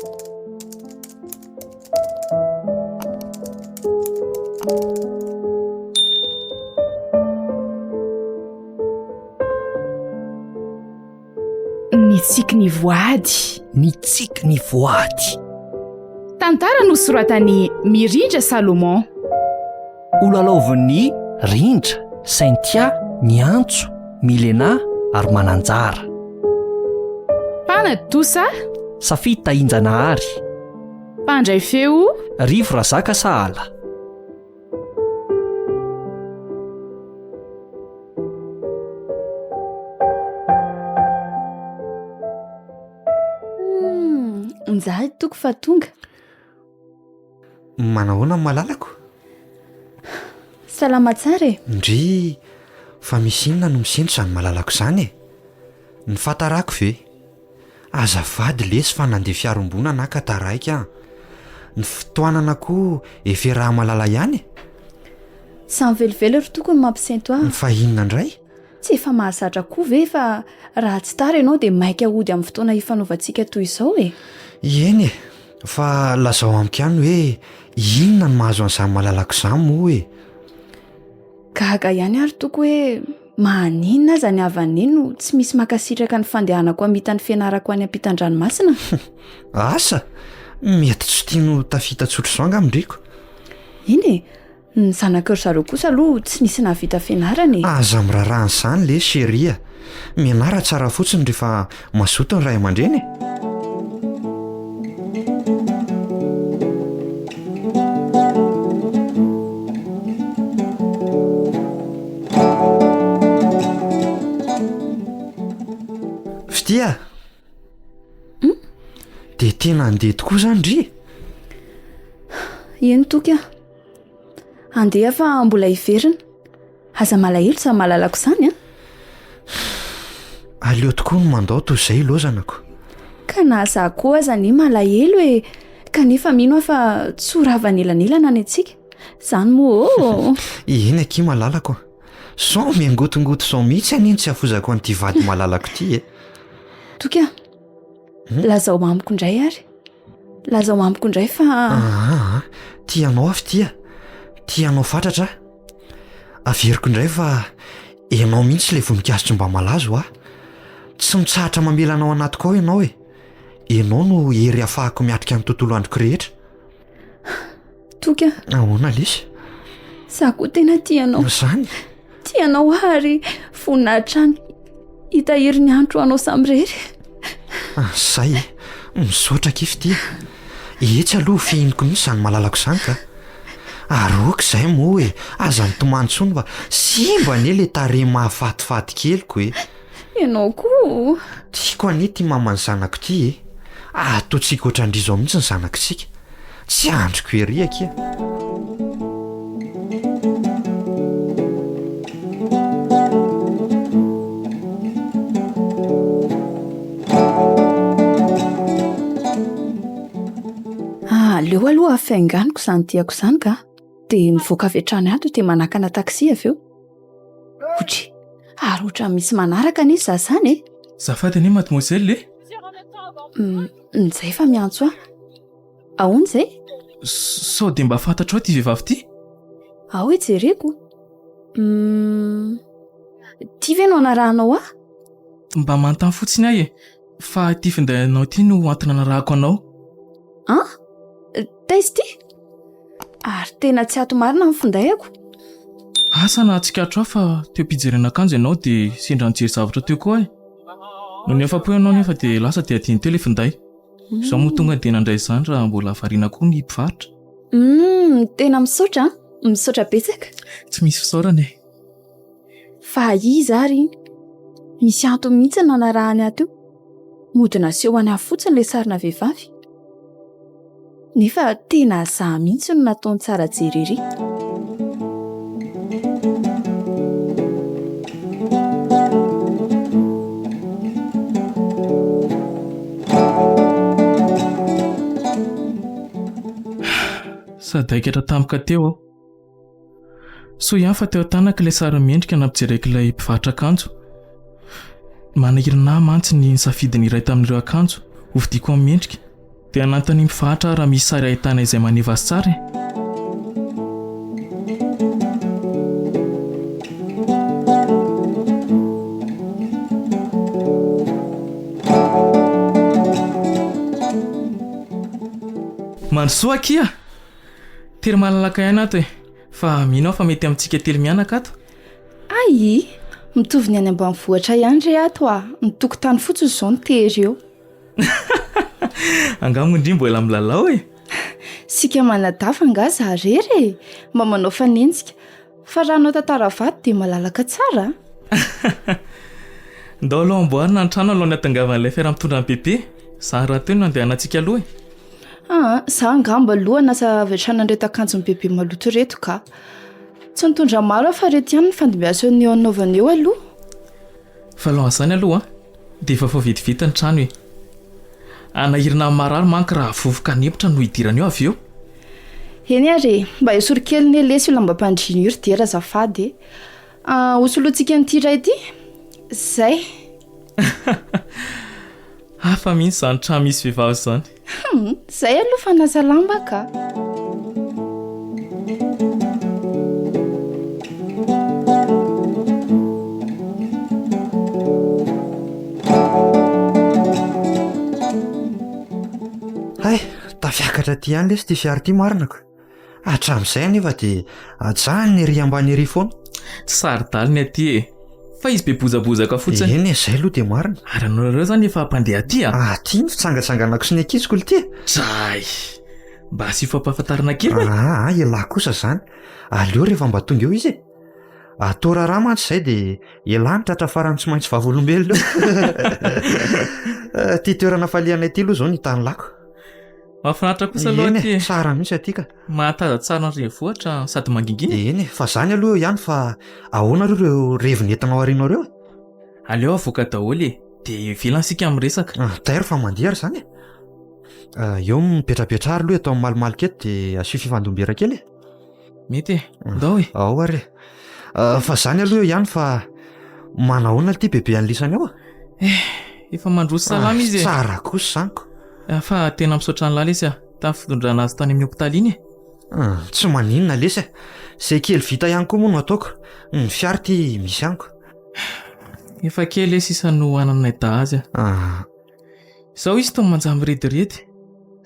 Ny tsiky ny voady. Ny tsiky ny voady. Tantara nosoratan'i Mirindra Salomon. Ho lalaovin'i Rindra, Cynthia, Miantso, Milena ary Mananjara. Mpanatontosa. Safidy Tahinjanahary. Mpandray feo. Rivo Razaka Sahala. Hmm, njahy toko fa tonga. Manahoana ny malalako? Salama tsara e. Ndry, fa misy inona no misento izany malalako izany e? Ny fahatarako ve? Azafady lesy fa nandeha fiarombonana aho ka taraiky an! Ny fotoanana koa efa iaraha-mahalala ihany e! Izany velively ry toko no mampisento ahy. Fa inona indray? Tsy efa mahazatra koa ve fa raha tsy tara ianao dia maika hody amin'ny fotoana ifanaovantsika toy izao e? Eny e! Fa lazao amiko ihany hoe inona no mahazo an'izany malalako izany moa e? Gaga ihany ary toko hoe maninona aza ny havan'i Neny no tsy misy mankasitraka ny fandehanako hamita ny fianarako any ampitan-dranomasina? Asa! Mety tsy tiany ho tafita tsotr'izao angamba ndriko. Eny e! Ny zanaky ry zareo kosa aloha tsy nisy nahavita fianarana e! Aza miraharaha an'izany lesy chérie a! Mianara tsara fotsiny rehefa mazoto ny ray aman-dreny e! Fitia a! Dia tena handeha tokoa izany ndry e? Eny Toky a! Andeha fa mbola hiverina. Aza malahelo izany malalako izany an! Aleo tokoa ny mandao toy izay ilaozanako. Ka na za koa aza anie malahelo e! Kanefa mino aho fa tsy ho rava an'elanelana ny antsika. Izany moa ô! Eny akia malalako a! Sao miangotingoty izao mihitsy anie ny tsy hafozako an'ity vady malalako ity e! Toky a! Lazao amiko indray ary. Lazao amiko indray fa. Aa, tia anao aho fitia, tia anao fatratra aho. Averiko indray fa ianao mihitsy ilay voninkazo tsy mba malazo aho. Tsy mitsahatra mamela anao anatiko ao ianao e. Ianao no hery ahafahako miatrika ny tontolo androko rehetra. Toky a. Ahoana lesy? Za koa tena tia anao. Izany? Tia anao aho ary vonona hatrany hitahiry ny andro ho anao samirery. Ah, zay e. Misaotra akia fitia. Etsy aloha fihiniko mihitsy izany malalako izany ka. Ary ok izay moa e, aza mitomany intsony fa simba anie ilay tarehy mahafatifaty keliko e. Ianao koa. Tiako anie ity maman'ny zanako ity e. Ataontsika ohatran-dry izao mihitsy ny zanakitsika. Tsy andriko ery akia. Aleo aloha afainganiko izany diako izany ka. Dia mivoaka avy hatrany ato dia manakana taxi avy eo. Otry, ary ohatran'ny misy manaraka anie izaho izany e. Azafady anie mademoiselle e. Njay fa miantso ahy. Ahoana izay? Sao dia mba fantatrao ity vehivavy ity? Ao e jereko. Hum, ity ve no anarahanao ahy? Mba manontany fotsiny aho e, fa ity findainao ity no antony anarahako anao. An? Taiza ity? Ary tena tsy ato marina ny findaiko. Asa na tsikaritro aho fa teo am-pijerena akanjo ianao dia sendra nijery zavatra teo koa aho e. Nony afa-po ianao nefa dia lasa dia adino teo ilay finday. Izaho moa tonga dia nandray izany raha mbola variana koa ny mpivarotra. Humm, tena misaotra an! Misaotra betsaka. Tsy misy fisaorana e. Fa iza ary iny? Misy antony mihitsy ny nanarahany ahy teo. Mody nasehony ahy fotsiny ilay sarina vehivavy. Nefa tena za mihitsy no nataony tsara jery ery. Sadaikatra tampoka teo aho. Soa ihany fa teo an-tanako ilay sary mendrika nampijereko ilay mpivarotra akanjo. Manahirana ahy mantsy ny nisafidy ny iray tamin'ireo akanjo hovidiako amin'ny mendrika. Dia anantany mifahatra aho raha misy sary ahitana izay maneva azy tsara e. Mandrosoa akia! Tery malalaka ihany ato e! Fa mino aho fa mety amintsika telo mianaka ato. Ay! Mitovy ny any ambanivohitra ihany re ato a! Ny tokotany fotsiny izao no tery eo. Angaha moa ndry mbola milalao e? Sika manadafa angaha za rery e! Mba manao fanenjika. Fa raha hanao tantara vato dia malalaka tsara a! Ndao aloha amboarina ny trano alohan'ny hahatongavan'ilay fiara mitondra an'i Bebe. Izany rahateo no andehanantsika aloha e! Aa, za angamba aloha hanasa avy hatrany an'ireto akanjon'i Bebe maloto ireto ka. Tsy nitondra maro aho fa ireto ihany no fandimbiasany eo anaovana eo aloha. Fa alohan'izany aloha dia efa vetivety ny trano e. Hanahirana ny marary manko raha vovoka hanempotra no hidirany eo avy eo. Eny ary e, mba esory kely ne lesy io lambam-pandriana io ry Diera azafady e. Ah, hosolointsika an'ity iray ity. Zay. Hafa mihitsy izany trano misy vehivavy izany. Hum, zay aloha fanasa lamba ka. Hay, tafiakatra aty ihany lesy ity fiara ity marina ko. Hatramin'izay anefa dia ajanony ery ambany ery foana. Tsy saro-dalana ny aty e! Fa izy be bozabozaka fotsiny. Eny e, izay aloha dia marina. Ary anareo izany efa mpandeha aty a? Aty ny fitsangatsanganako sy ny ankiziko ity e! Dray! Mba asio fampahafantarana kely e! Aa, ialahy kosa izany. Aleo rehefa mba tonga eo izy e! Atao raharaha mantsy izay dia ialahy no tratra farany tsy maintsy vavolombelona eo. Ity toerana falehanay ity aloha izao no hitanilako. Mahafinaritra kosa aloha Eny aty e, e. tsara mihitsy aty ka. Mahataza tsara ny renivohitra sady mangingina e. Eny e, fa zany aloha eo ihany fa ahoana aloha ireo revy nentinao aorianao ireo e? Aleo avoaka daholo e, dia ivelany isika miresaka. Ah, tairo fa mandeha ary izany e. Ah, eo mipetrapetraha ary aloha eto amin'ny malomaloka eto dia asio fifandom-bera kely e. Mety e, ndao e. Ao ary e. Ah, fa zany aloha eo ihany fa manahoana ity bebe an'lisany ao e? Eh, efa mandroso salama izy e. Tsara kosa izany ko. Ah, fa tena misaotra an'i Lala izy ah, tamin'ny fitondrana azy tany amin'ny hopitaly iny e. Ah, tsy maninona lesy e. Izay kely vita ihany koa moa no ataoko. Ny fiara ity misy amiko. Efa kely e sisa no hanananay dahy azy ah. Izao izy toa manjary mirediredy.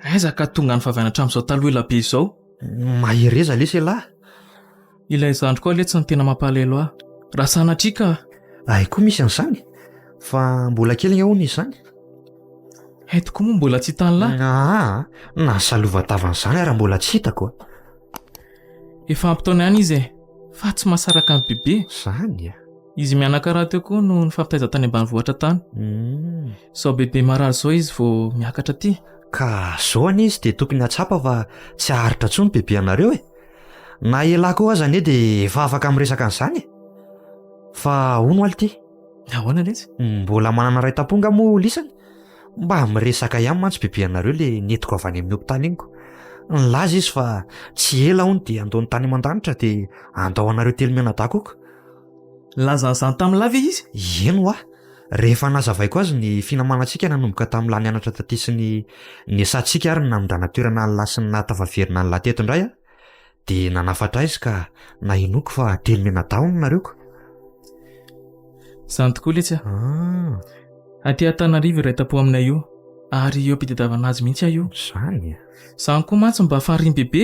Aiza ka tonga any Vavaina hatramin'izao taloha ela be izao. Mahereza lesy elah. Ilay zandry koa letsy no tena mampalahelo ahy. Raha sanatria ka. Hay koa misy an'izany? Fa mbola kely ange hono izy izany. Hay tokoa moa mbola tsy hitan'lah. Aa, na ny salova-tavan'izany ara mbola tsy hitako a. Efa ampy taona ihany izy e, fa tsy mahasaraka an'i Bebe. Izany a. Izy mianaka rahateo koa no nifampitaiza tany ambanivohitra tany. Izao bebe marary izao izy vao miakatra aty. Ka zao anie izy dia tokony hahatsapa fa tsy haharitra intsony bebe anareo e. Na elah koa aza anie dia efa afaka miresaka an'izany e. Fa hono aly ity? Ahoana letsy? Mbola manana ray tampo nga moa lisany? Mba miresaka ihany mantsy bebe anareo le nentiko avy any amin'ny hopitaly iny ko. Nilaza izy fa tsy ela hono dia handao ny tany aman-danitra dia handao anareo telo mianadahy koa ko. Nilaza an'izany tamin'lah ve izy? Eny hoa. Rehefa nazavaiko azy ny finamanantsika nanomboka tamin'lah nianatra taty sy ny niasantsika ary ny namindrana toerana an'lah sy ny nahatafaverina an'lah teto indray aho dia nanafatra ahy izy ka nahenoako fa telo mianadahy hono nareo ko. Izany tokoa letsy a. Ah. Aty Antananarivo iray tampo aminay io ary eo am-pitadiavana azy mihitsy aho io. Izany a. Izany koa mantsy mba farihy bebe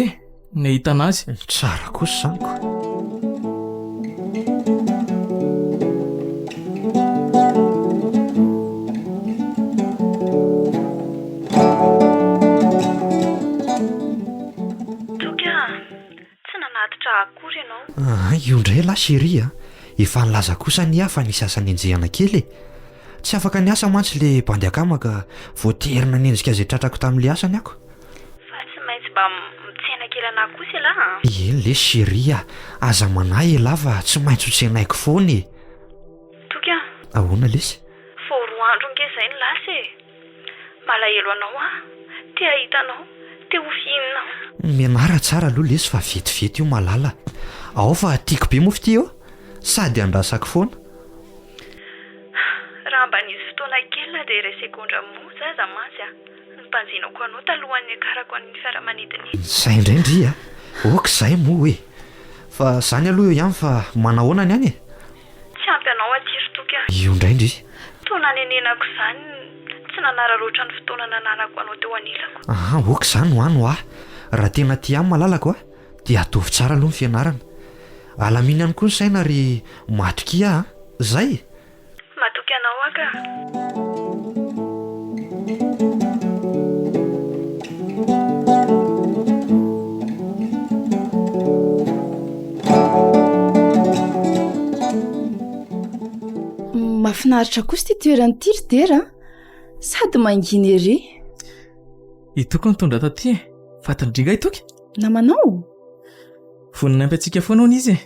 ny ahitana azy. Tsara kosa izany ko. Toky a! Tsy nanatitra akory ianao. Aa, io indray ialahy chérie a! Efa nilaza kosa anie aho fa nisy asa nenjehana kely e! Tsy afaka niasa mantsy le bandy akama ka voatery nanenjika izay tratrako tamin'le asany ako. Fa tsy maintsy mba mitsena kely anah kosa elah a! Eny lesy chérie a! Aza manahy elah fa tsy maintsy ho tsenaiko foana e! Toky a! Ahoana lesy? Vao roa andro ange izay no lasa e! Malahelo anao aho, te hahita anao, te ho fihininao. Mianara tsara aloha lesy fa vetivety io malala a! Ao fa tiako be moa fitia eo! Sady andrasako foana. Raha mba nisy fotoana kely na dia iray segondra monja aza mantsy a! nibanjinako anao talohan'ny niakarako an'iny fiaramanidina iny. Izay indray ndry a! Ok izay moa e! Fa zany aloha eo ihany fa manahoana ny any e? Tsy ampy anao aty ry Toky a! Io indray ndry. Toa nanenenako izany tsy nanararaotra ny fotoana nananako anao teo anilako. Aa ok izany ho any hoa! Raha tena tia ahy malalako a! Dia ataovy tsara aloha ny fianarana. Alamino ihany koa ny saina ary matokia ahy a! Zay e! Matoky anao aho ka. Mahafinaritra kosa ity toerana ity ry Dera a! Sady mangina ery. I Toky nitondra taty e! Fatin'i Dringa i Toky? Namanao? Vonona hanampy antsika foana hono izy e!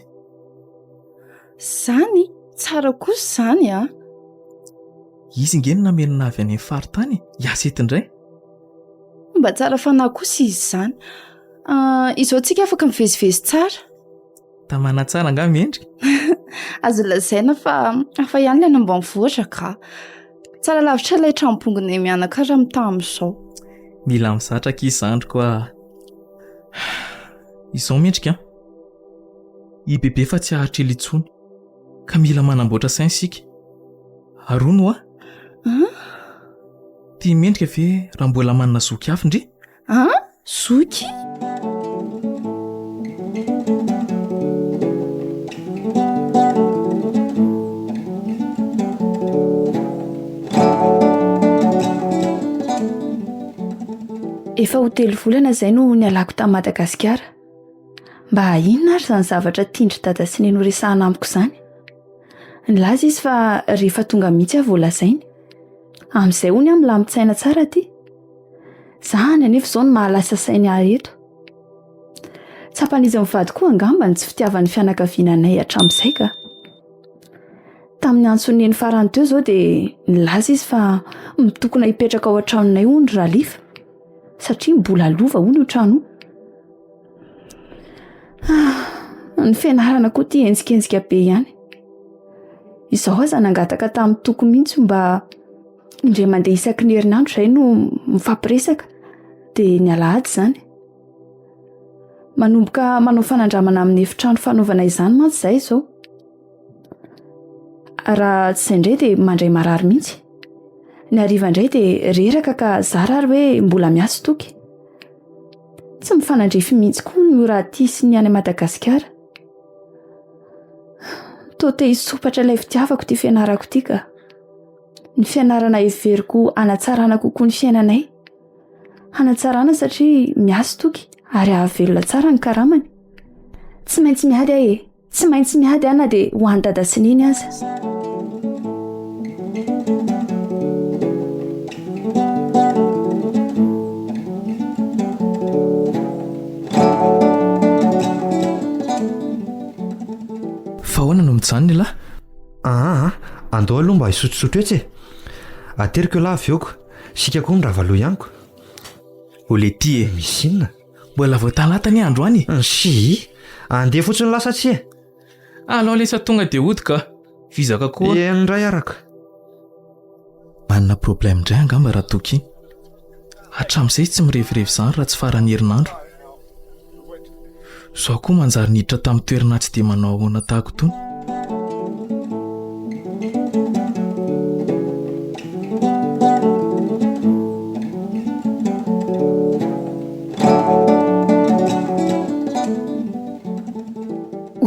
Zany? Tsara kosa izany a! Izy nge no namelona avy any amin'ny faritany e! Hiasa eto indray. Mba tsara fanahy kosa izy izany. Ah, izao tsika afaka mivezivezy tsara. Tamana tsara angaha mendrika? Azo lazaina fa hafa ihany ilay any ambanivohitra ka. Tsara lavitra ilay tranombongonay mianaka raha mitaha amin'izao. Mila mizatra akia zandriko a! Izao mendrika an! I Bebe fa tsy haharitra ela intsony ka mila manamboatra saina isika. Ary hono hoa? An? Tia mendrika ve raha mbola manana zoky hafa ndry? An? Zoky? Efa ho telo volana izay no nialako tamin'i Madagasikara. Mba inona ary izany zavatra tian-dry dada sy neny horesahana amiko izany? Nilaza izy fa rehefa tonga mihitsy aho vao lazainy. Amin'izay hono aho milamin-tsaina tsara aty. Izany anefa izao no mahalasa saina ahy eto. Tsapan'izy mivady koa angamba ny tsy fitiavan'ny fianakaviana anay hatramin'izay ka. Tamin'ny antson'i Neny farany teo izao dia nilaza izy fa mitokona hipetraka ao an-tranonay hono Ralifa satria mbola lova hono io trano io. Ah, ny fianarana koa ity henjikenjika be ihany. Izao aza nangataka tamin'ny toko mihitsy mba indray mandeha isaky ny herinandro izay no mifampiresaka, dia ny alahady izany. Manomboka manao fanandramana amin'ny efitrano fanaovana izany mantsy izahay izao. Raha tsy izay indray dia mandray marary mihitsy. Ny hariva indray dia reraka ka zara ary hoe mbola miasa Toky. Tsy mifanandrify mihitsy koa ny ora aty sy ny any Madagasikara. Toa te hisompatra ilay fitiavako ity fianarako ity ka. Ny fianarana heveriko hanatsarana kokoa ny fiainanay. Hanatsarana satria miasa Toky ary hahavelona tsara ny karamany. Tsy maintsy miady aho e! Tsy maintsy miady aho na dia ho an'i Dada sy Neny aza. Fa ahoana no mijanona ialahy? Aa, andao aloha mba hisotrosotro etsy e! Ateriko ialahy avy eo ko. Isika koa mirava loha ihany ko. Olety e! Misy inona? Mbola vao talata anie androany e! Nxii! Andeha fotsiny lasa tsia! Alao lesa tonga dia hody ka! Vizaka koa. Eny indray araka. Manana problème indray angamba Ratoky iny. Hatramin'izay izy tsy mirevirevy izany raha tsy faran'ny herinandro. Izaho koa manjary niditra tamin'ny toerana tsy dia manao ahoana tahaka itony.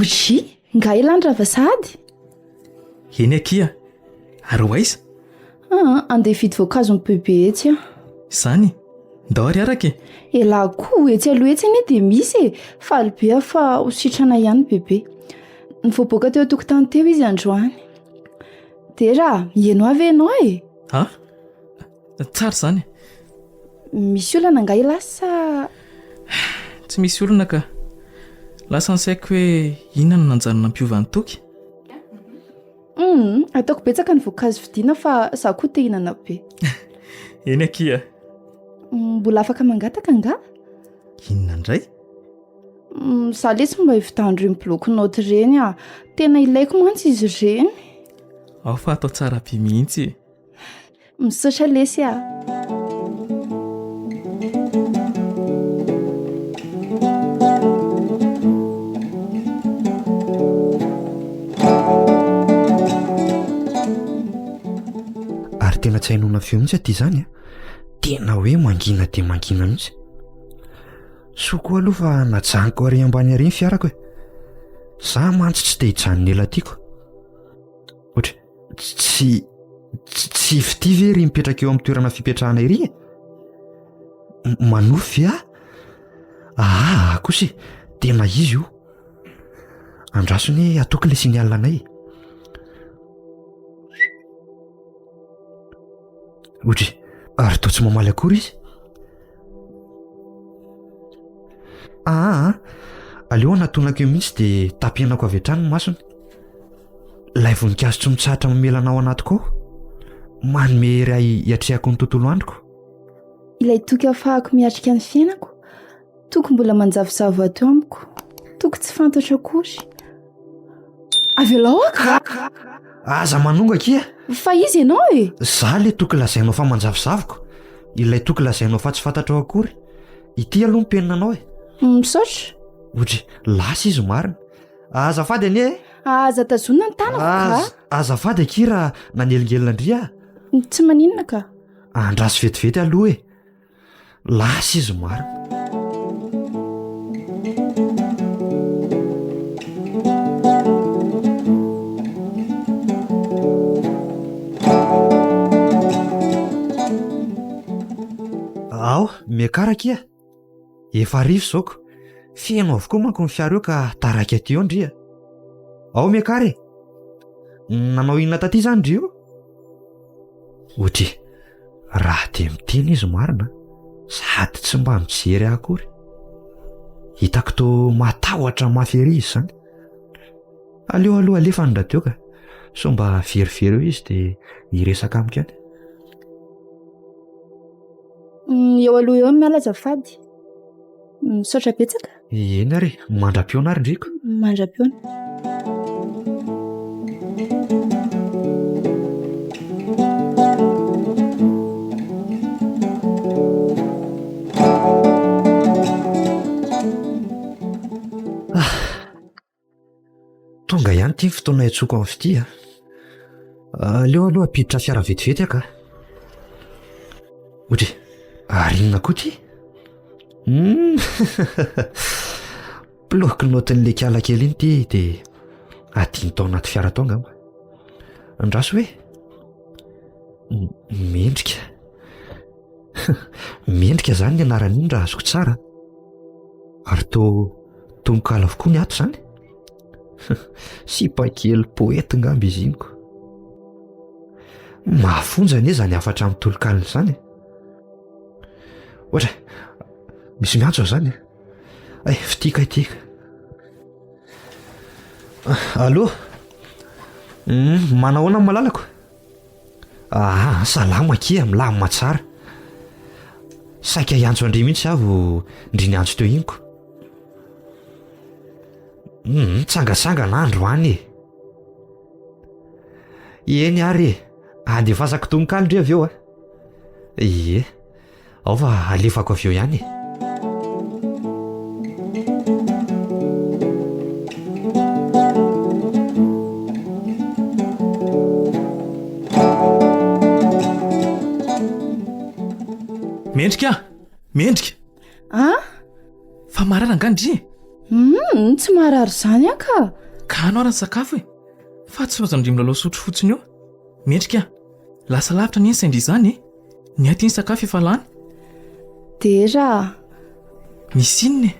Oji, nga elah ny rava sahady? Eny akia, ary ho aiza? Aa, andeha hividy voankazo ny bebe etsy aho. Izany? Ndao ary araka e! Elah koa, etsy aloha etsy anie dia misy e! Faly be aho fa ho sitrana ihany bebe. Nivoaboaka teo an-tokotany teo izy androany. Dera, miheno ahy ve ianao e? Ah? Tsara izany e! Misy olana angaha elah sa. Tsy misy olana ka. Lasa ny saiko hoe inona no nanjary nampiova an'i Toky? Humm, ataoko betsaka ny voankazo vidiana fa za koa te hihinana be. Eny akia. Mbola afaka mangataka angaha? Inona indray? Za lesy mba hividiano ireny bloc-notes ireny ah. Tena ilaiko mantsy izy ireny. Ao fa atao tsara be mihitsy e. Misaotra lesy ah. tsy hainoana feo mihitsy aty izany a. Tena hoe mangina dia mangina mihitsy. Soa koa aloha fa najanoko ary ambany ary ny fiarako e. Za mantsy tsy te hijanona ela tiako. Ohatra tsy tsy fitia ve ry mipetraka eo amin'ny toerana fipetrahana ery e? Manofy ve aho? Aa kosa e, tena izy io. Andraso anie ataoko ilay signal anay e. Ohatry, ary toa tsy mamaly akory izy. Aa, aleo anatonako eo mihitsy dia tapenako avy hatrany ny masony. Ilay voninkazo tsy mitsahatra mamelana ao anatiko ao, manome hery ahy hiatrehako ny tontolo androko. Ilay toky ahafahako miatrika ny fiainako, toky mbola manjavozavo ato amiko, toky tsy fantatro akory. Avelao aho ka! Aza manonga akia! Fa iza ianao e? Za le toky lazainao fa manjavozavoko, ilay toky lazainao fa tsy fantatrao akory. Ity aloha ny peninanao e! Misaotra. Ohatry, lasa izy marina. Azafady anie e! Aza tazonina ny tanako ka! Azafady akia raha nanelingelina an-dry aho. Tsy maninona ka. Andraso vetivety aloha e! Lasa izy marina. Ao, miakara akia. Efa hariva izao ko. Feno avokoa manko ny fiara eo ka taraiky aty eo ndry a. Ao miakara e. Nanao inona taty izany ndry io? Otry, raha dia miteny izy marina, sady tsy mba mijery ahy akory. Hitako toa matahotra mafy ery izy izany. Aleo aloha alefa ny radio ka, sao mba verivery eo izy dia hiresaka amiko ihany. Mm, eo aloha eo miala azafady. Misaotra betsaka. Eny ary, mandra-pihaona ary ndriko. Mandra-pihaona. Ah. Tonga ihany ity ny fotoana hiantsoako an'i Fitia a. Aleo aloha hampiditra fiara vetivety aho ka. Ohatry, ary inona koa ity? Hmm. Bloc note-n'ilay kala kely iny ity dia adino tao anaty fiara tao angamba. Andraso hoe? Mendrika. Mendrika izany ny anaran'iny raha azoko tsara. Ary toa tononkalo avokoa ny ato izany? Sipa kely poety ngamba izy iny ko. Mahafonja anie izany hafatra amin'ny tonokalony izany e. Ohatra, misy miantso izany e. Ay, fitia kay ity. Allô? Hmm, manahoana ny malalako? Aa, salama akia, milamina tsara. Saika hiantso an-dry mihitsy aho vao ndry niantso teo iny ko. Hum, mitsangatsangana androany e. Eny ary e, andefasako tononkalo ndry avy eo a. Ie. Ao fa alefako avy eo ihany e. Mendrika ah! Mendrika! Ah? Fa marary angaha ndry e? Hum, tsy marary izany aho ka! Ka ano ary ny sakafo e! Fa tsy laozan-dry milalao sotro fotsiny eo. Mendrika ah! Lasa lavitra anie ny sain-dry izany e! Ny aty ny sakafo efa lany. Dera a! Misy inona e?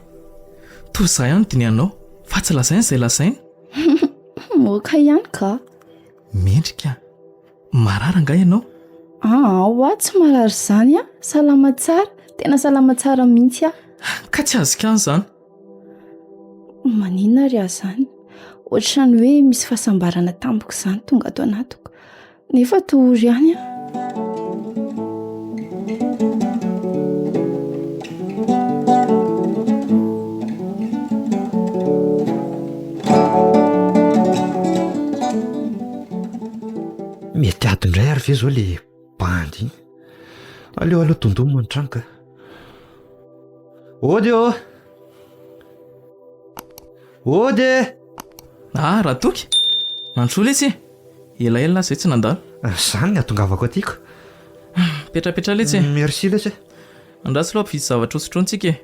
Toa izaho ihany no dinihanao, fa tsy lazaina izay lazaina. Moka ihany ka. Mendrika a! Marary angaha ianao? Aa, hoa tsy marary izany aho. Salama tsara, tena salama tsara mihitsy aho. Ka tsy azoko ihany izany. Maninona ary aho izany? Ohatran'ny hoe misy fahasambarana tampoka izany tonga ato anatiko. Nefa toa ory ihany aho. Mety ady indray ary ve izao le bandy iny? Aleo aloha dondonina ny trano ka. Ody ô! Ody e! Ah, Ratoky! Mandrosoa lesy e! Elaela aho izay tsy nandalo. Izany ny hahatongavako aty ko. Mipetrapetraha letsy e. Merci letsy e. Andraso aloha hampividy zavatra hosotrointsika e.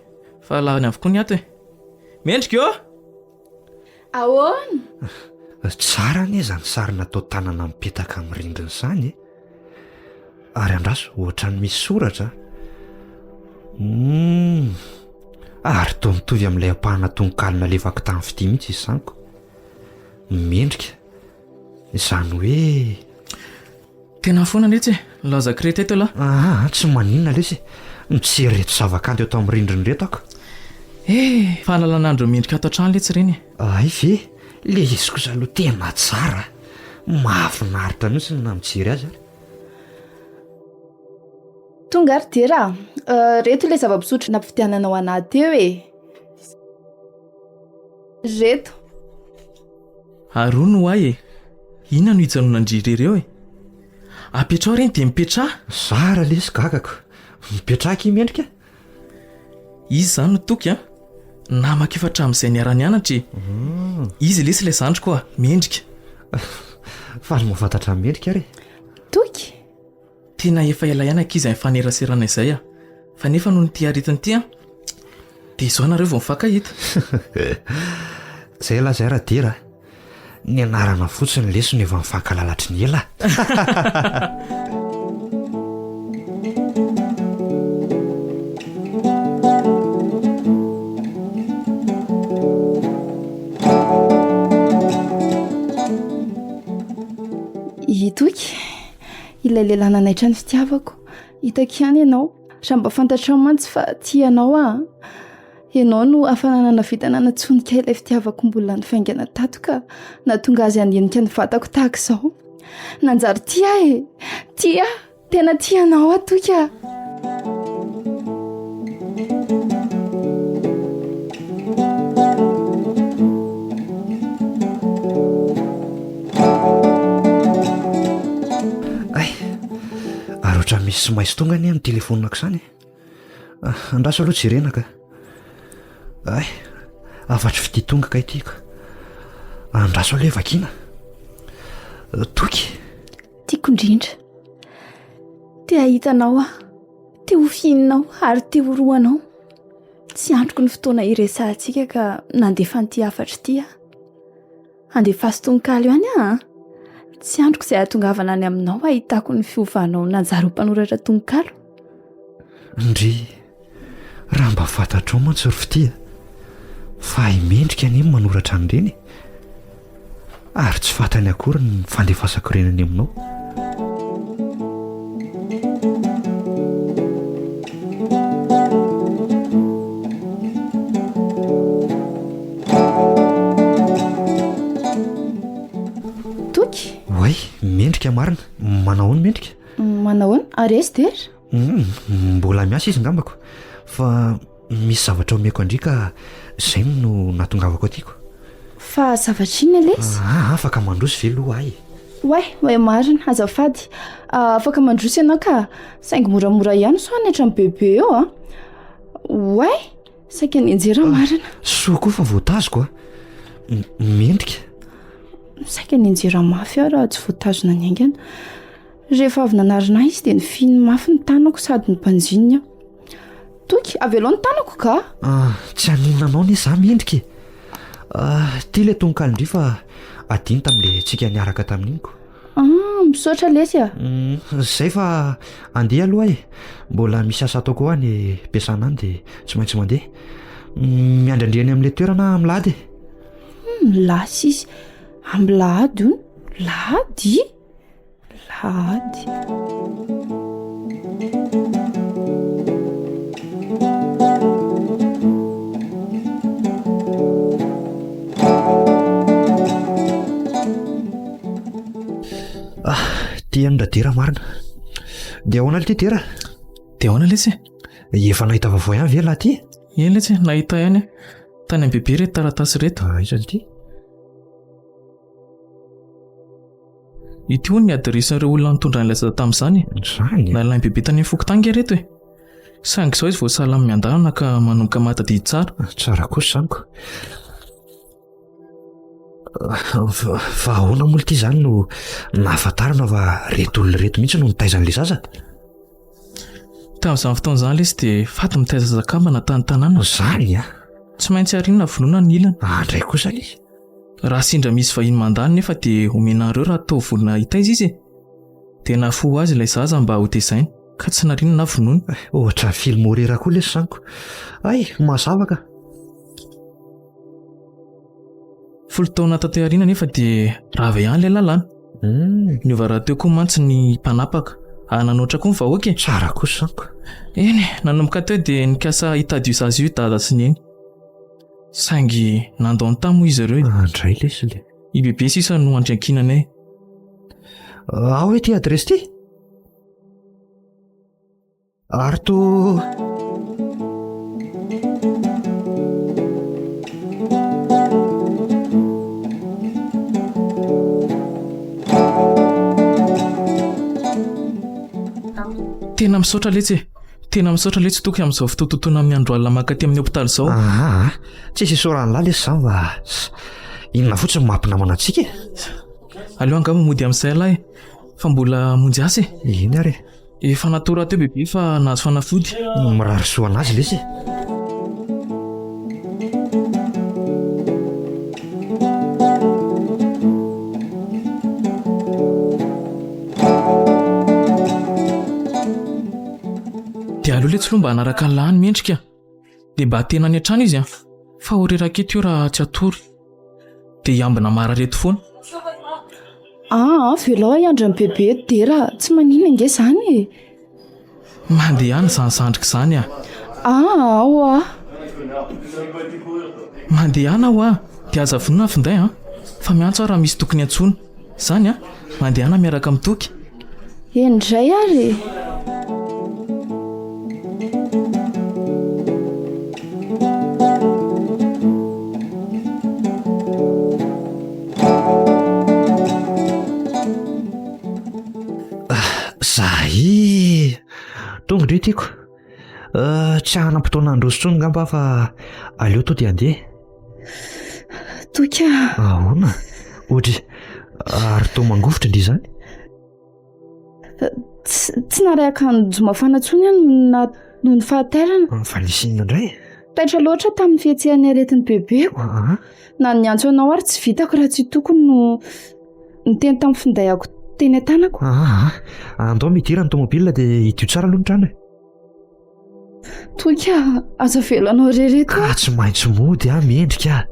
Fa lany avokoa ny ato e. Mendrika ô! Ahoana? Tsara anie izany sary natao tanana mipetaka amin'ny rindrina izany e. Ary andraso, ohatran'ny misy soratra. Humm. Ary toa mitovy amin'ilay ampahana tononkalo nalefako tamin'ny fitia mihitsy izy izany ko. Mendrika. Izany hoe. Tena foana letsy e! Nilaza craie teto elah. Aa, tsy maninona lesy e! Mijery ireto zavakanto eto amin'ny rindrina ireto ako. Eh! Fahalalan'andro mendrika ato an-trano letsy ireny e! Hay ve? Le izy kosa aloha tena tsara a! Mahafinaritra mihitsy ny mijery azy ary. Tonga ary Dera a! Reto ilay zava-pisotro nampividiananao anah teo e! Reto. Ary hono ho ahy e! Inona no hijanonan-dry irery eo e? Apetraho ireny dia mipetraha! Zara lesy gagako! Mipetraha akia mendrika a! Izy izany no Toky a! Namako efa hatramin'izay niara-nianatra e! Izy lesy ilay zandriko a! Mendrika! Faly mahafantatra an'i Mendrika ary e! Toky? Tena efa ela ihany ankizy izay nifaneraserana izay a! Fa nefa noho ity aretina ity an, dia izao nareo vao mifankahita. Zay lahy zay Radera a! Ny anarana fotsiny lesy no efa mifankahalala hatry ny ela a! I Toky, ilay lehilahy nanaitra ny fitiavako. Hitako ihany ianao. Raha mba fantatrao mantsy fa tia anao aho an. Ianao no hafanana nahavita nanatsonika ilay fitiavako mbola nifaingana tato ka nahatonga azy handinika ny vatako tahaka izao. Nanjary tia aho e! Tia aho! Tena tia anao aho Toky a! Hay! Ary ohatran'ny misy sms tonga anie amin'ny telefaoniko izany e. Ah, andraso aloha jerena ka. Hay, hafatry fitia tonga kay ity ka. Andraso aloha vakiana. Toky. Tiako indrindra. Te hahita anao aho. Te ho fihininao ary te ho roanao. Tsy andriko ny fotoana hiresahantsika ka nandefa an'ity hafatra ity aho. Andefaso tononkalo ihany aho an! Tsy andriko izay hahatongavana any aminao hahitako ny fiovanao nanjary ho mpanoratra tononkalo. Ndry, raha mba fantatrao mantsy ry fitia fa hay mendrika anie ny manoratra an'ireny e! Ary tsy fantany akory ny fandefasako ireny any aminao. Toky? Oay, mendrika marina. Manao ahoana mendrika? Manao ahoana? Ary aiza Dera? Hum, mbola miasa izy ngambako. Fa misy zavatra omeko an-dry ka izay no nahatongavako aty ko. Fa zavatra inona lesy? Ah, afaka mandroso ve aloha ahy? Oay, oay marina, azafady. Afaka mandroso ianao ka, saingy moramora ihany sao hanaitra an'i Bebe eo a. Oay! Saika nianjera marina. Soa koa fa voatazoko a. Mendrika. Saika nianjera mafy aho raha tsy voatazona ny haingana. Rehefa avy nanarina ahy izy dia nifiny mafy ny tanako sady nibanjininy aho. Toky, avelao ny tanako ka! Ah, tsy haninona anao anie za mendrika e. Ah, ity ilay tononkalon-dry fa adino tamin'ilay tsika niaraka tamin'iny ko. Ah, misaotra lesy a. Mm, zay fa andeha aloha e. Mbola misy asa ataoko any am-piasana any dia tsy maintsy mandeha. Mm, miandry an-dry any amin'ilay toerana aho amin'ny lahady e. Hmm, lasa izy. Amin'ny lahady hono. Lahady? Lahady. Ah, ty an'i Radera marina. Dia ahoana ity Dera? Dia ahoana lesy e? Efa nahita vaovao ihany ve lahy ty? Eny lesy e, nahita ihany aho. Tany amin'ny bebe ireto taratasy ireto. Ah, aiza ity? Ity hono ny adiresin'ireo olona nitondra an'ilay zaza tamin'izany e. Izany? Nalain'i bebe tany amin'ny fokontany nge ireto e. Saingy izao izy vao salama miandalana ka manomboka mahatadidy tsara. Tsara kosa izany ko. Fa ahoana moa ity izany no nahafantarana fa ireto olona ireto mihitsy no nitaiza an'ilay zaza? Tamin'izany fotoana izany lesy dia faty mitaiza zaza kambana tany tanàna. Zany a! Tsy maintsy ariana na vonoina ny ilany. Andray kosa lesy. Raha sendra misy vahiny mandalo nefa dia omena an'ireo raha toa vonona hitaiza izy e! Dia nahafoy ho azy ilay zaza mba hotezaina, ka tsy nariana na vonoina. Ohatran'ny film horreur koa lesy izany ko. Hay, mazava ka. Folo taona taty aoriana anefa dia rava ihany ilay lalàna. Hmm. Niova rahateo koa mantsy ny mpanapaka ary nanoatra koa ny vahoaka e. Tsara kosa izany ko. Eny e, nanomboka teo dia nikasa hitady io zaza io i Dada sy Neny. Saingy nandao ny tany moa izy ireo e. Andray lesy le. I Bebe sisa no andry ankinanay. Ao hoe ity adiresy ity? Ary toa. Tena misaotra letsy e. Tena misaotra letsy Toky amin'izao fotoatotoana amin'ny andro alina mankaty amin'ny hopitaly izao. Aa, tsisy isaoran'lah lesy izany fa inona fotsiny no maha-mpinamana antsika e. Aleo angamba mody amin'izay lahy fa mbola hamonjy asa e. Eny ary e. Efa natory rahateo bebe fa nahazo fanafody. Mirary soa anazy lesy e. Dia aleo letsy aloha mba hanaraka an'lah any mendrika. Dia mba tena any an-trano izy an. Fa ho reraka eto io raha tsy hatory. Dia hiambina marary eto foana. Aa, avelao ahy hiandry an'i Bebe Dera, tsy maninona ange izany e. Mandeha any izany zandriko izany a. Aa, ao hoa. Mandehana hoa, dia aza vonona ny finday an. Fa miantso aho raha misy tokony antsoina. Izany an, mandehana miaraka amin'i Toky. Eny indray ary e. Zahay! Tonga indray tiako. Eh, tsy hanam-potoana handroso intsony angamba aho fa aleo to dia handeha. Toky a! Ahoana? Ohatry ary toa mangovitra ndry izany? Tsy tsy naray akanjo mafana intsony aho na noho ny fahatairana. Fa nisy inona indray? Taitra loatra tamin'ny fihetsehan'ny aretin'ny bebeko. Na ny niantso anao ary tsy vitako raha tsy i Toky no niteny tamin'ny finday-ako teny an-tanako. Aa, andao midira ny tomobile dia hidio tsara aloha ny trano e. Toky a, aza avelanao irery eto aho. Ka tsy maintsy mody aho mendrika a.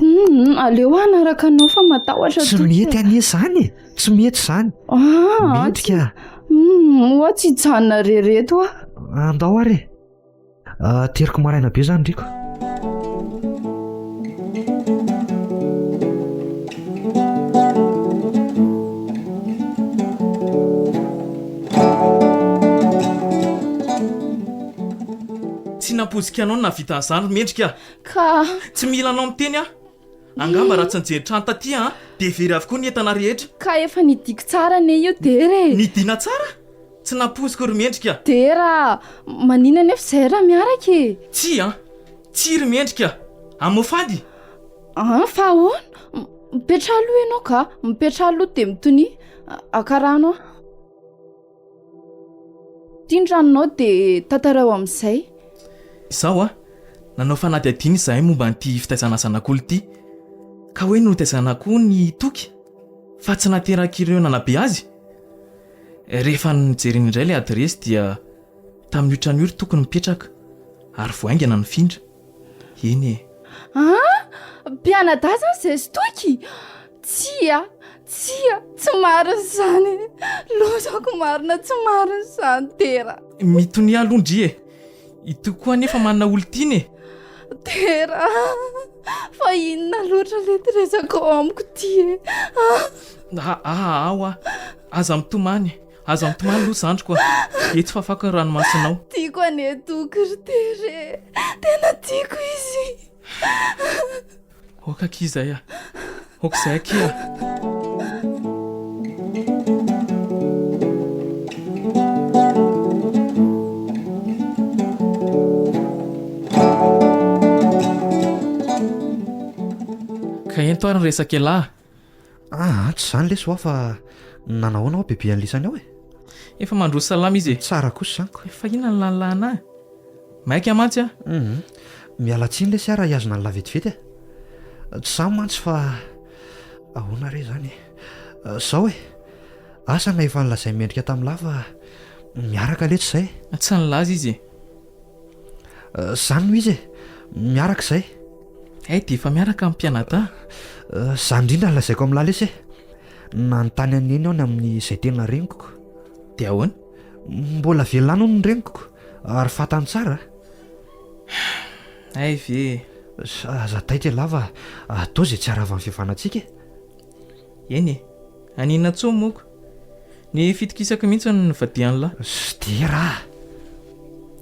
Hum, aleo aho hanaraka anao fa matahotra Tsy Toky a. mety anie izany e, tsy mety izany. Ah, Mendrika a. Hum, oa tsy hijanona irery eto aho. Andao ary e. Ateriko maraina be zany Riko. Tsy nampoiziko anao ny nahavita an'izany ry Mendrika a! Ka. Tsy mila anao miteny aho. Angamba raha tsy nijery trano taty an, dia very avokoa ny entana rehetra. Ka efa nidiko tsara anie io Dera e! Nidina tsara? Tsy nampoiziko ry Mendrika. Dera a! Maninona anefa izahay raha miaraka e? Tsia an! Tsia ry Mendrika! Amoafady! An, fa ahoana? Mipetraha aloha ianao ka! Mipetraha aloha dia mitonia. Haka rano aho. Ity ny ranonao dia tantarao amin'izay. Izaho a! Nanao fanadihadiana izahay momba an'ity fitaizana zanak'olona ity. Ka hoe notaizana koa ny Toky fa tsy naterak'ireo nanabe azy? Rehefa nojerena indray ilay adiresy dia tamin'io trano io ry Toky no mipetraka ary vao haingana nifindra. Eny e. An! Mpianadahy izany izay sy Toky? Tsia! Tsia! Tsy marina izany e! Lozako marina tsy marina izany Dera! Mitonia aloha ndry e! I Toky koa anefa manana olon-tiana e! Dera a! Fa inona loatra lety resakao amiko ity e! Ah! Aa ao a! Aza mitomany, aza mitomany aloha zandriko a! Etsy fafako ny ranomasonao. Tiako anie Toky ry Dera e! Tena tiako izy! Ok akia izay a! Ok izay akia a! Ka ento ary ny resaka elah a! Aa tsy izany lesy hoa fa nanahoana hoa bebe an'lisany ao e? Efa mandroso salama izy e. Tsara kosa izany ko. Fa inona no lanilahana ahy? Maika mantsy aho. Hum. Miala tsiny lesy aho raha hihazona an'lah vetivety e. Tsy izany mantsy fa ahoana re izany e. Izao e. Asa na efa nolazain'i Mendrika tamin'lah fa miaraka letsy izay. Tsy nilaza izy e. Izany no izy e. Miaraka izay. Hay dia efa miaraka amin'ny mpianadahy? Izany indrindra no lazaiko amin'lah lesy e. Nanontany an'i Neny aho ny amin'izay tena reniko. Dia ahoana? Mbola velona any hono ny reniko ary fantany tsara. Hay ve e! Aza taitra ialahy fa atao izay tsy haharavan'ny fihavanantsika e! Eny e! Haninona intsony moa ko? Ny fitokisako mihitsy no nivadian'lah. Sdera a!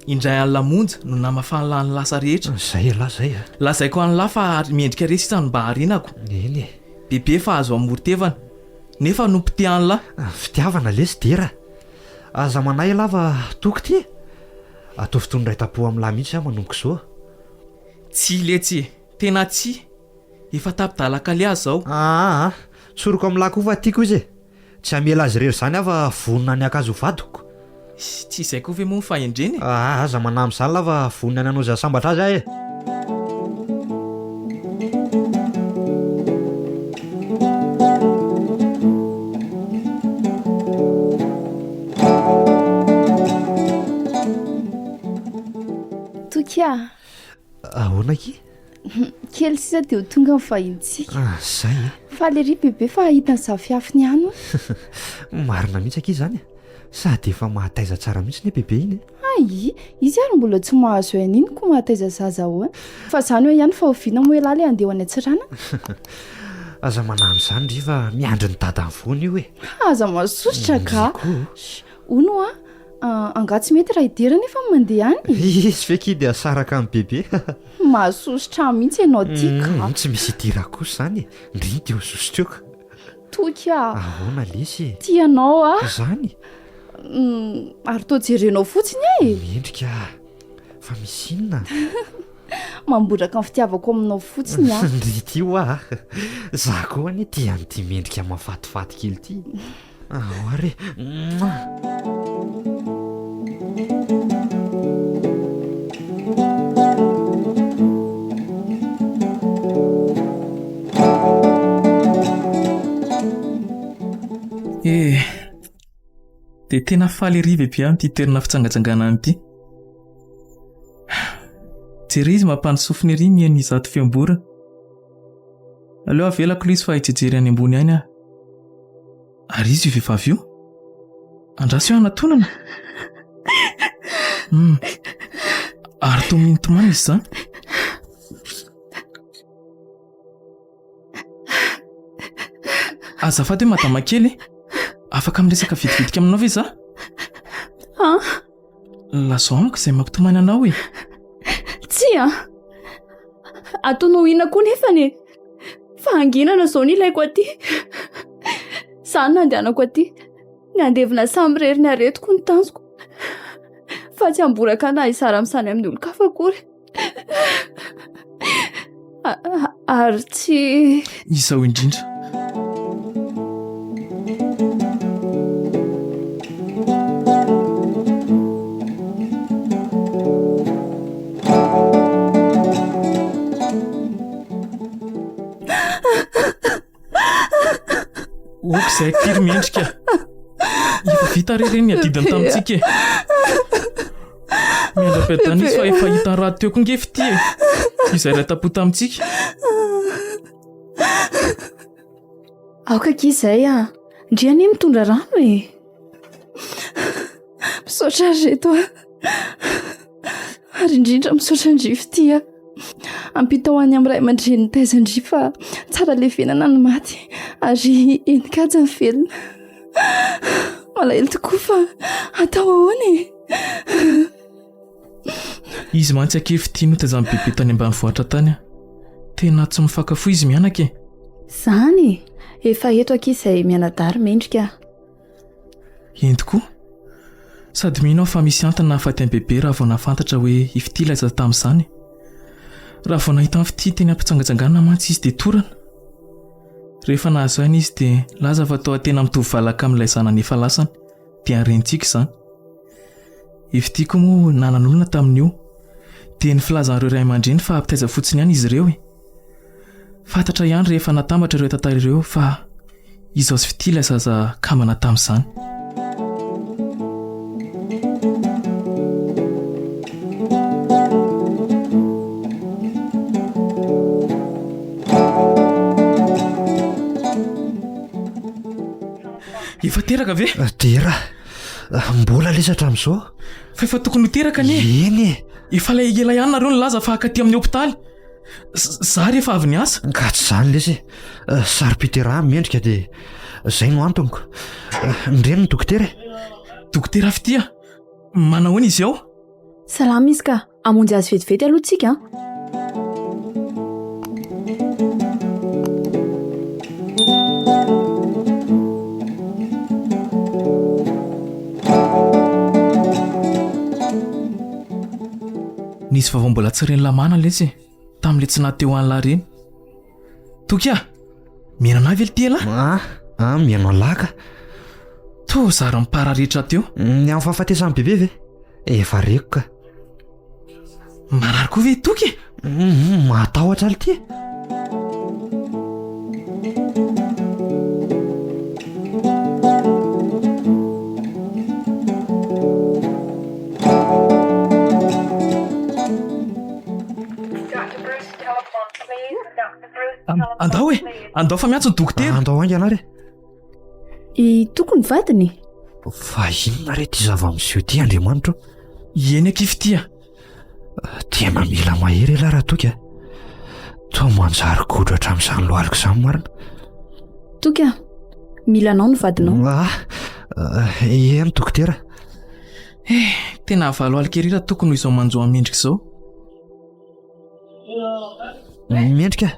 Indray alina monja no namafan'lah ny lasa rehetra. Izay ialahy izay a! Lazaiko an'lah fa miendrika re sisa no mba harenako. Eny e! Bebe fa azo amoron-tevana. Nefa nopotehan'lah. Fitiavana lesy Dera a! Aza manahy elah fa toky ty e! Ataovy toy ny iray tampo amin'lah mihitsy aho manomboka izao a! Tsia letsy e! Tena tsia! Efa tapi-dalan-kaleha izao. Aa! Tsoriko amin'lah koa fa tiako izy e! Tsy hamela azy irery izany aho fa vonona ny haka azy ho vadiko. Tsy izay koa ve moa ny fahendrena e? Aa! Aza manahy amin'izany lah fa vonona ny hanao izay hahasambatra azy aho e! Toky a! Ahoana akia? Kely sisa dia ho tonga ny vahintsika. Ah, zay e. Faly ery bebe fa hahita ny zafiafiny ihany hono. Marina mihitsy akia izany e. Sady efa mahataiza tsara mihitsy ne bebe iny e. Hay, izy ary mbola tsy mahazo aina iny ko mahataiza zaza ahoana. Fa izany hoe ihany fa oviana moa ialahy ilay handeha ho any Antsiranana? Aza manahy amin'izany ry fa miandry ny dadany foana io e. Aza masosotra ka. Hono hoa, Angaha tsy mety raha i Dera nefa no mandeha any e? Izy ve ki dia saraka amin'i Bebe? Mahasosotra ahy mihitsy ianao ty ka. Humm, tsy misy idirako kosa izany e. Ndry iny dia ho sosotra eo ka. Toky a! Ahoana lesy e? Tia anao aho. Izany? Humm, ary toa jerenao fotsiny aho e! Mendrika a! Fa misy inona? Mamboraka ny fitiavako aminao fotsiny aho. Ndry ity hoa a! Za koa anie tia an'ity mendrika mahafatifaty kely ity. Ao ary e! Mouah! Eh! Dia tena faly ery bebe amin'ity toerana fitsangatsanganana ity. Jereo izy mampandry sofina ery mihaino izato feom-borona. Aleo avelako ilay izy fa hijery any ambony any aho. Ary iza io vehivavy io? Andraso eo hanatonana. Hmm. Ary toa mitomany izy izany. Azafady hoe madama kely, afaka miresaka vitivitika aminao ve za? Ah. Lazao amiko izay mampitomany anao e. Tsia. Ataonao inona koa nefany e? Fahanginana izao no ilaiko aty. Izany no andehanako aty. Ny handevina samirery ny aretiko no tanjoko. Fa tsy hamboraka na hizara amin'izany amin'ny olon-kafa akory. Ary tsy. Izao indrindra. Ok izay akia ry mendrika. Efa vita re ireny ny adidiny tamintsika e. Miandra-piadana izy fa efa hitany rahateo koa nge fitia e. Izay iray tampo tamintsika. Aoka akia izay a. Ndry anie mitondra rano e. Misaotra ry reto a. Ary indrindra misaotra an-dry Fitia. Ampitao any amin'ny ray aman-dreny nitaiza an-dry fa tsara levenana ny maty ary henin-kaja ny velona. Malahelo tokoa fa atao ahoana e? Izy mantsy akia Fitia notaizan'i Bebe tany ambanivohitra tany a. Tena tsy mifankafoy izy mianaka e. Izany e! Efa eto akia izay mianadahy ry Mendrika a. Eny tokoa. Sady mino aho fa misy antony nahafaty an'i Bebe raha vao nahafantatra hoe i Fitia ilay zaza tamin'izany. Raha vao nahita an'i Fitia teny am-pitsangatsanganana mantsy izy dia torana. Rehefa nahazo aina izy dia nilaza fa toa tena mitovy valaka amin'ilay zanany efa lasany. Dia ny renintsika izany. I Fitia koa moa nanan'olona tamin'io. Dia ny filazan'ireo ray aman-dreny fa mpitaiza fotsiny ihany izy ireo e. Fantatra ihany rehefa natambatra ireo tantara ireo fa izaho sy Fitia ilay zaza kambana tamin'izany. Efa teraka ve? Dera, mbola lesy hatramin'izao. Fa efa tokony ho teraka anie. Eny e. Efa ilay ela ihany nareo nilaza fa haka aty amin'ny hopitaly. Za rehefa avy niasa. Ka tsy izany lesy e. Saro-piterahana mendrika dia izay no antoniko. Ny reniny dokotera e. Dokotera Fitia, manahoana izy ao? Salama izy ka. Hamonjy azy vetivety aloha tsika an. Nisy vaovao mbola tsy ren'i Lamana letsy e, tamin'ilay tsy naha teo an'lah reny. Toky a! Mihaino anah ve l'ty elah? Ah, ah, mihaino an'lah ka. Toa zary mipararetra teo. Ny amin'ny fahafatesan'i bebe ve? Efa reko ka. Marary koa ve i Toky e? Hum, mahatahotra l'ty e. Andao e! Andao fa miantso ny dokotera. Andao haingana ary e. I Toky ny vadiny e. Fa inona re ity zava-miseho ity Andriamanitra o? Eny akia Fitia. Tena mila mahery ialahy raha Toky a. Toa manjary godro hatramin'izany lohaliko izany marina. Toky a, mila anao ny vadinao. Ah, eny dokotera. Eh, tena havalohalika ery raha Toky noho izao manjo an'i Mendrika izao. Mendrika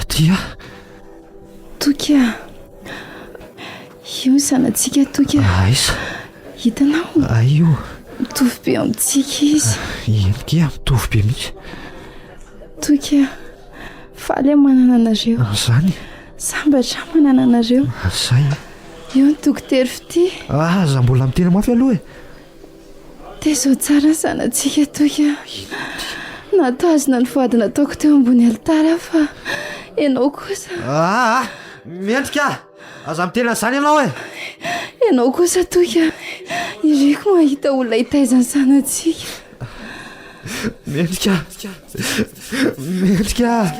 Tia. Toky a! Io ny zanatsika Toky a! Aiza? Hitanao? Ay io. Mitovy be amintsika izy. Eny kia, mitovy be mihitsy. Toky a! Faly aho manana anareo. Izany? Sambatra aho manana anareo. Zay. Io ny dokotera Fitia. Aza mbola miteny mafy aloha e. Tezao tsara ny zanatsika Toky a! Nahatazona ny voady nataoko teo ambony alitara aho fa ianao kosa. Aa! Mendrika a! Aza miteny an'izany ianao e! Ianao kosa Toky a! Iriko mahita olona hitaiza ny zanatsika. Mendrika! Mendrika!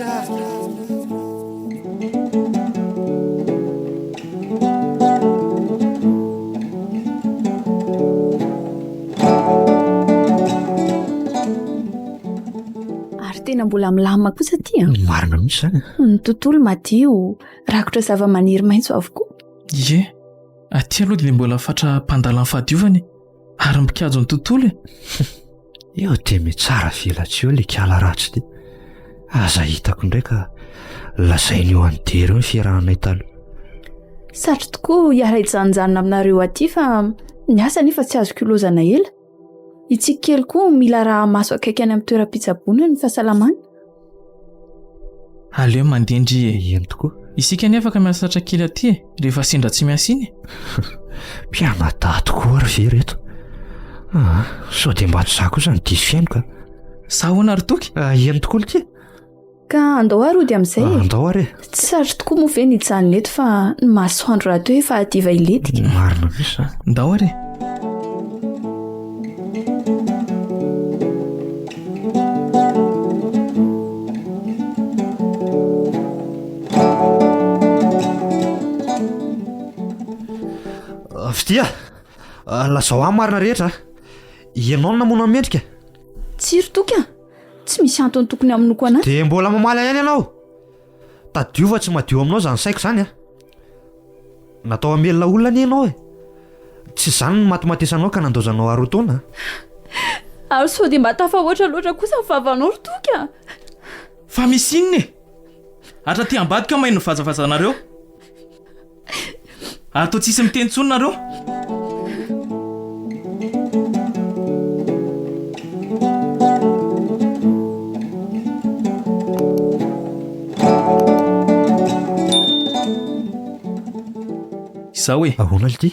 Ary tena mbola milamina kosa aty an. Marina mihitsy izany. Ny tontolo madio, rakotra zava-maniry maitso avokoa. Ie, aty aloha dia mbola fatra mpandala ny fahadiovana e. Ary mikajy ny tontolo e! Eo dia mitsara velatsihy eo le kala ratsy ty. Aza hitako indray ka lazainy eo an'i Dera eo ny fiarahanay taloha. Satry tokoa hiara-hijanonjanona aminareo aty fa ny asa anefa tsy azoko ilozana ela. I Tsiky kely koa mila araha-maso akaiky any amin'ny toeram-pitsaboana ny fahasalamany. Aleo mandeha ndry e. Eny tokoa. Isika anie afaka miasa tratra kely aty e, rehefa sendra tsy miasa iny e. Mpianadahy tokoa ary ve ireto? Aa, sao dia mba tsy za kosa no diso fihaino ka. Sa ahoana ry Toky? Ah, eny tokoa lty. Ka andao ary hody amin'izay e. Andao ary e. Tsy sarotra tokoa moa ve ny hijanona eto fa ny masoandro rahateo efa hadiva hilentika. Marina mihitsy izany. Ndao ary e. Fitia, lazao ahy marina rehetra a. Ianao no namono an'i Mendrika. Tsia ry Toky a! Tsy misy antony tokony hamonoako an'ahy. Dia mbola mamaly ahy ihany ianao. Tadidio fa tsy madio aminao izany saiko izany a. Natao hamelona olona anie ianao e. Tsy izany no matimatesanao ka nandaozanao ahy roa taona a. Ary sao dia mba tafahoatra loatra kosa ny vavanao ry Toky a! Fa misy inona e? Hatraty ambadika aho maheno ny vazavazanareo. Ary toa tsisy miteny intsony nareo? Izao e. Ahoana lty?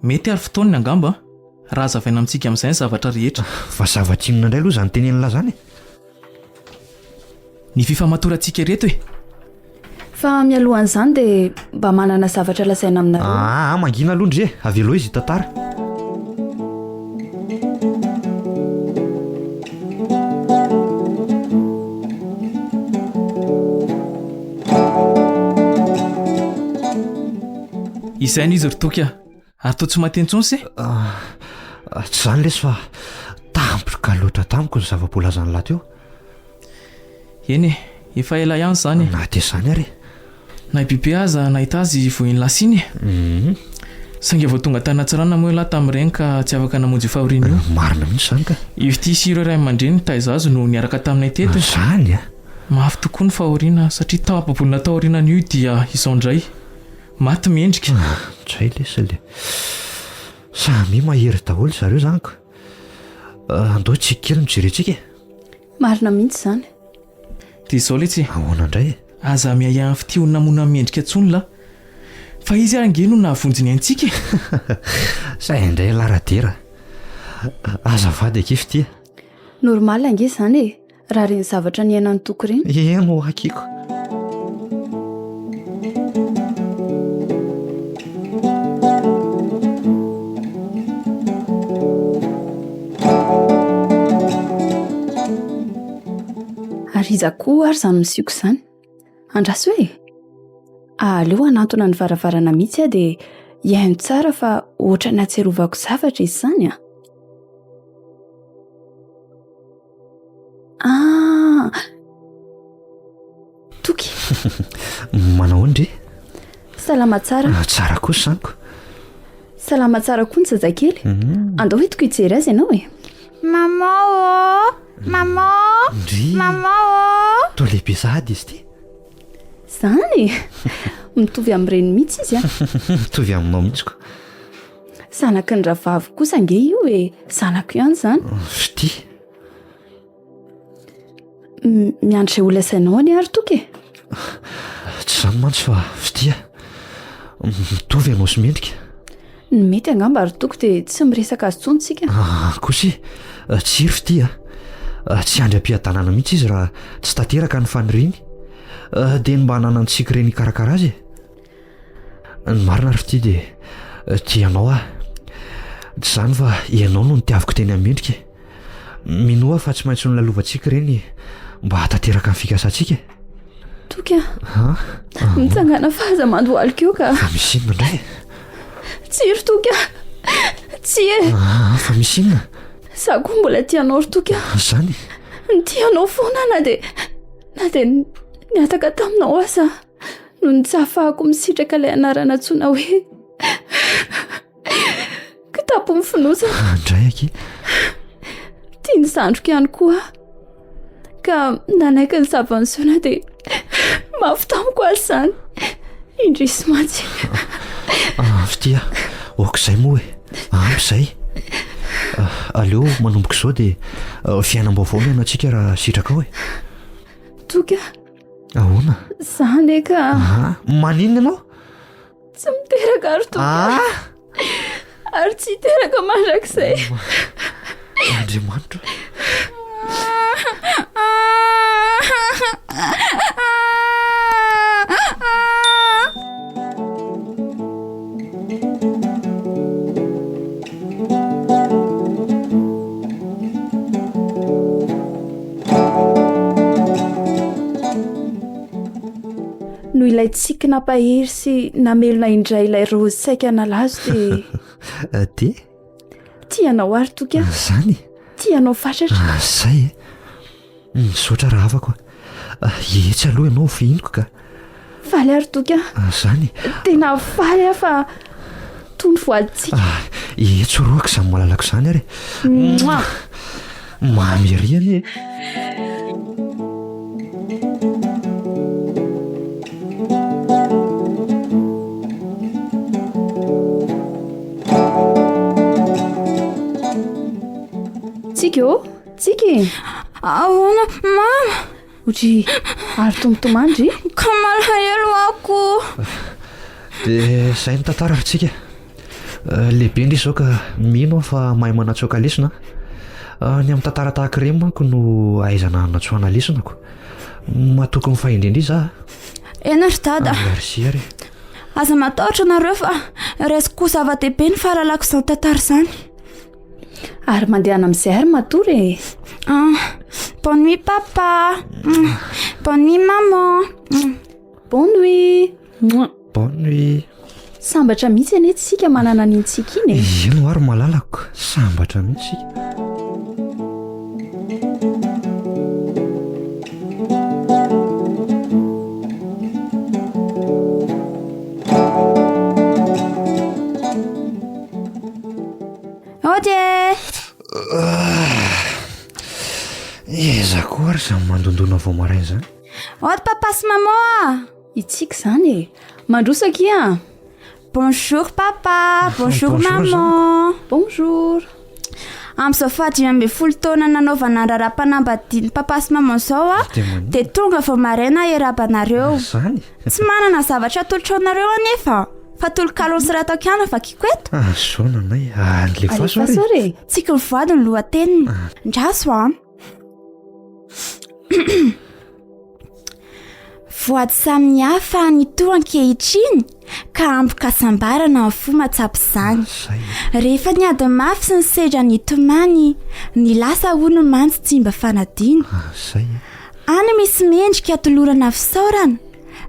Mety ary fotoaniny angamba an! Raha hazavaina amintsika amin'izay ny zavatra rehetra. Fa zavatra inona indray aloha izany tenenin'lah izany e? Ny fifamatorantsika ireto e! Fa mialohan'izany dia mba manana zavatra lazaina aminareo. Aa, mangina aloha ndry e! Avelao izy hitantara. Izay no izy ry Toky a! Ary toa tsy maty intsony se? Ah, tsy izany lesy fa tampoka loatra tamiko ny zava-boalazan'lah teo. Eny e, efa ela ihany izany e. Na dia izany ary e. Na i Bibe aza nahita azy voin'ny lasy iny e. Mhm. Saingy vao tonga tany Antsiranana moa ialahy tamin'ireny ka tsy afaka namonjy io fahoriana io. Marina mihitsy izany ka. I Fitia sy ireo ray aman-dreny nitaiza azy no niaraka taminay teto e. Izany a! Mafy tokoa ny fahoriana satria tapa-bolana taorianan'io dia izao indray. Maty mendrika. Dray lesy le. Samia mahery daholo zareo zany ka. Andao tsika kely mijery antsika e. Marina mihitsy izany. Dia izao letsy e. Ahoana indray e? Aza miahiahy ny fitia ho namono an'i Mendrika intsony lah. Fa izy ary ange no nahavonjy ny aintsika e. Zay indray lah Radera. Azafady akia fitia. Normal ange izany e. Raha ireny zavatra niainan'i Toky ireny. Eny ho akiko. Ary iza koa ary izany misioka izany? Andraso e! Aleo hanantona ny varavarana mihitsy aho dia hihaino tsara fa ohatran'ny ahatsiarovako zavatra izy izany an! Ah! Toky. Manao ahoana ndry? Salama tsara. Ah, tsara kosa izany ko. Salama tsara koa ny zazakely. Mhm. Andao entiko hijery azy ianao e. Maman ô! Maman! Ndry. Maman ô! Toa lehibe sahady izy ity. Izany e! Mitovy amin'ny reniny mihitsy izy a. Mitovy aminao mihitsy ko. Zanaky ny rahavaviko kosa ange io e! Zanako ihany izany. Fitia. Miandry izay ho lazainao anie ary Toky e! Tsy izany mantsy fa Fitia, mitovy ianao sy Mendrika. Ny mety angamba ry Toky dia tsy miresaka azy intsony tsika. Ah, kosa e! Tsia ry Fitia a! Tsy handry am-piadanana mihitsy izy raha tsy tanteraka ny faniriany. Dia ny mba hananan'i Tsiky reny hikarakara azy e! Ny marina ry Fitia dia tia anao aho. Tsy izany fa ianao no nitiaviko teny amin'ny mendrika e. Minoa aho fa tsy maintsy nolalovantsika ireny mba hahatanteraka ny fikasantsika e. Toky a! Mitsangàna fa aza mandohalika eo ka. Fa misy inona indray e? Tsia ry Toky a! Tsia e! Ah, fa misy inona? Za koa mbola tia anao ry Toky a! Izany? Nitia anao foana na dia na dia nihataka taminao aza. Noho ny tsy ahafahako misitraka ilay anarana antsoina hoe kitapo mifonosana. Andray akia. Tia ny zandriko ihany koa aho. Ka nanaiky ny zava-niseho na dia mafy tamiko aza izany. Indrisy mantsy. Ah, Fitia, aoka izay moa e. Ampy izay. Ah, aleo manomboka izao dia ah, fiainam-baovao no iainantsika raha sitrakao e. Toky a. Ahoana? Za anie ka. Ah, maninona ianao? Tsy miteraka ary toky. Ah! Ary tsy hiteraka mandrakizay. Andriamanitra. Noho ilay tsiky nampahery sy namelona indray ilay raozy saika nalazo dia Dia? Tia anao ary Toky a! Izany? Tia anao fatratra. Ah, Izay e! Misaotra rahavako a! Etsy aloha ianao fihiniko ka! Faly aho ry Toky a! Izany? Tena faly aho fa toa ny voadintsika. Ah, etsy orohako izany malalako izany ary e! Mouah! Mamy ery anie e! Tsiky ô! Tsiky e! Ahoana mama? Otry ary to mitomany ry? Ka malahelo aho ko. Dia izay ny tantara ry Tsiky a. Eh, lehibe ndry izao ka mino aho fa mahay manatsoaka lesona. Eh, ny amin'ny tantara tahaka ireny manko no ahaizana hanatsoahana lesona ko. Matoky ny fahendrendry za. Eny ry dada. Ah, merci ary. Aza matahotra nareo fa raisiko ho zava-dehibe ny fahalalako izany tantara izany. Ary mandehana amin'izay ary matory e. Ah, bonne nuit papa. Mm. Bonne nuit maman. Mm. Bonne nuit. Bonne nuit. Sambatra mihitsy anie tsika manana an'iny tsiky iny e. Ino ary malalako, sambatra mihitsy isika. Ody e! Iza koa ary izany mandondona vao maraina izany? Ody papa sy maman a! Itsika izany e! Mandroso akia a! Bonjour papa, bonjour, Bonjour, maman. Bonjour. Amin'izao faha-15 taona nanaovana ny raharaham-panambadian'i papa sy maman izao aho Dia maninona? dia tonga vao maraina hiarahaba anareo. Izany? Tsy manana zavatra atolotra anareo anefa fa tononkalo nosoratako ihany no vakiko eto. Ah, zao nanay. Ah, alefaso Alefaso ary. ary e. Tsiky ny voady ny lohateniny. Ndraso a. Voady samihafa ny toa ankehitriny ka ampikasambarana ny fo matsapa izany. Zay. Rehefa niady mafy sy nisedra ny tomany, ny lasa hono mantsy tsy mba fanadino. Ah, zay. Any misy mendrika tolorana fisaorana,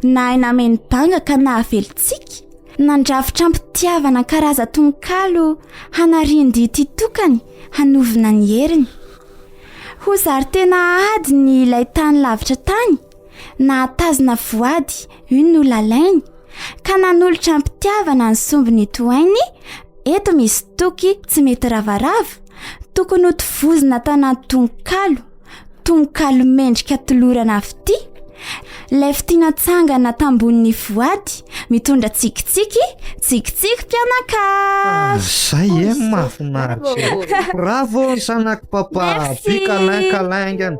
nahay nameno banga ka nahavelon-tsiky, nandrafitra am-pitiavana karazan-tononkalo hanarian-dia ity tokany hanovona ny heriny. Ho zary tena ady ny ilay tany lavitra tany, nahatazona voady io nolalainy, ka nanolotra am-pitiavana ny sombiny tohainy, eto misy toky tsy mety ravarava, tokony hotovozina tanaty tononkalo, tononkalo mendrika tolorana fitia, ilay fitia natsangana tambonin'ny voady, mitondra tsikitsiky, tsikitsiky mpianakavy. Zay e, mahafinaritra. Bravo ny zanak'i papa. Merci. Be câlin câlin haingana.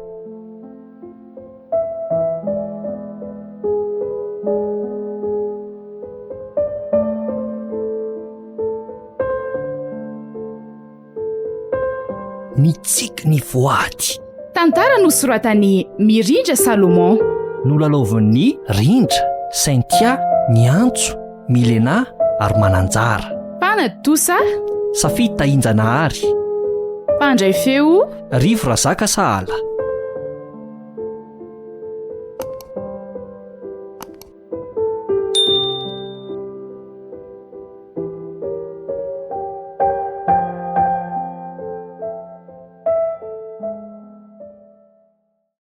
Nitsiky ny voady. Tantara nosoratan'i Mirindra Salomon. Nolalaovin'i Rindra, Cynthia, Niantso, Milena ary Mananjara. Mpanatontosa. Safidy Tahinjanahary. Mpandray feo. Rivo Razaka Sahala.